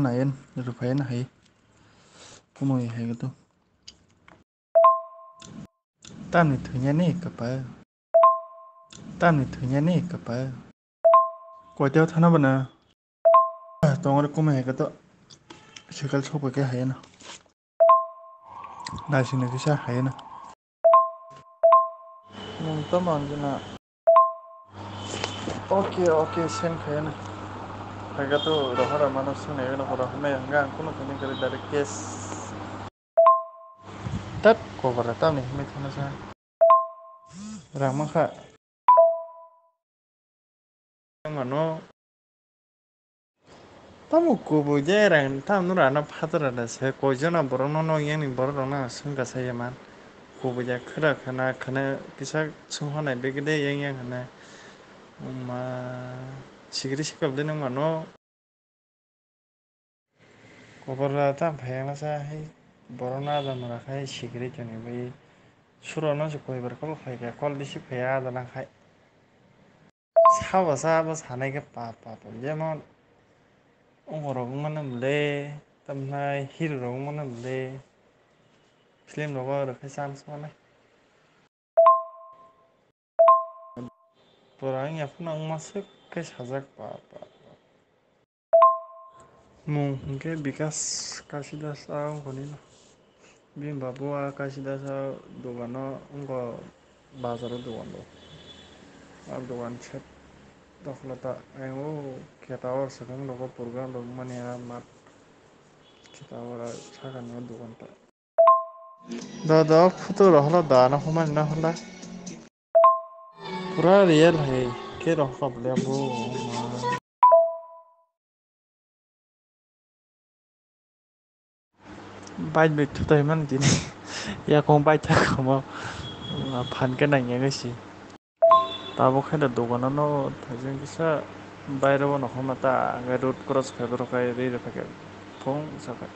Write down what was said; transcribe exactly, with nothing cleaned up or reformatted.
Nayan, rupayan hai. Kumui hai gato. Tamni thunyani kapal. Tamni thunyani kapal. Koiteo thana bana. Tongore kumui hai gato. Sikal sopai ke hayana. Naising naising sa hayana. Nung tamo ang gina. Oke, oke, sen khayan. Phaika to rohora mano sung nai no pora hwnwi hwnga ang kunu khaini kari direct cash. Tat kobra tamni hwnwi thana sa. Rang mankha. Mano. Tamo kubui de rang, tamo rana phatara da se, koijona borok no, no yang ni borok rok na sung kasa ya man. Kubui de khra khana, khana kisa sung honai bege de yang yang hana. Ma, sigiri sikap de nang mano. Kobor da tam phai yang sa hai, borok na da mura khai sigiri toni bai. Suro no se koi bar kol khai ka, kol bisi phai ya da lang khai. Sabo sa abo sanai khe pa pa pa jemon ongorok wngmano le tamnai hero rok wngmano le film rogo rwkhe chance mane pura wngya phano wngma swk khe sajak pa pa pa. Mung hwnkhe Bikas Kasidasa wngkha nini. Bini babu a Kasidasa dogano wngkha bazaro dogan o. A dogan sep dokhla ta ayang o keta o swkang rogo program rok mani a mat keta o sakani o dogan ta. Da da photo rok holo da no humani no holo. Pura real hai khe rok holo bole bo. Bike bai thutai man tini. Yakung bike thakamo phan khe nang yagwi si. Tabuk khe da dogano no thajeng kisa bairo no homa ta road cross khai borok khai ri rw phaikhe phung sakai.